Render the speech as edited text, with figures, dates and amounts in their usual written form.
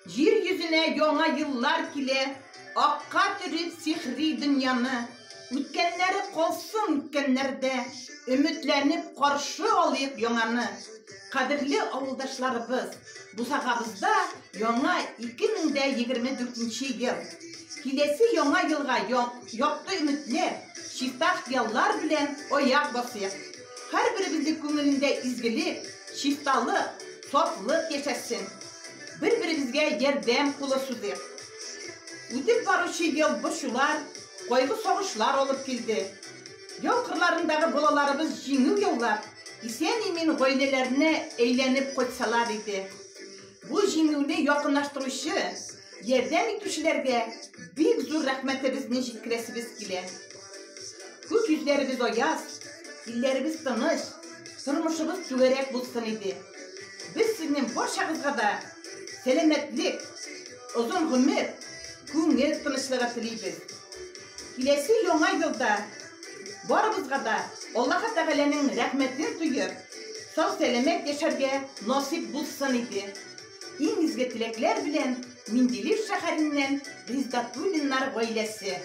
Җир йөзенә яңа еллар килә, Акка төреп сихри дөньяны. Үткәннәре калсын үткәннәрдә, Өметләнеп каршы алыйк яңаны. Кадерле авылдашларыбыз, бусагабызда яңа 2024 нче ел. Киләсе яңа елга якты өметләр, чиста хыяллар белән аяк басыйк. Һәрберебезнең күңелендә изгелек, чисталык, сафлык яшәсен. Бер-беребезгә ярдәм кулы сузыйк. Үтеп баручы ел борчулар, кайгы-сагышлар алып килде. Яу кырларындагы балаларыбыз җиңү яулап, исән-имин гаиләләренә әйләнеп кайтсалар иде. Бу җиңүне якынлаштыручы, ярдәм итүчеләргә бик зур рәхмәтебезне җиткерәсебез килә. Күк йөзләребез аяз, илләребез тыныч, тормышыбыз түгәрәк булсын иде. Без сезнең барчагызга да сәламәтлек, озын гомер, күңел тынычлыгы телибез. Киләсе яңа елда барыбызга да Аллаһы Тәгаләнең рәхмәтен тоеп, сау-сәламәт яшәргә насыйп булсын иде. Иң изге теләкләр белән Менделеев шәһәреннән Гыйздатуллиннар гаиләсе.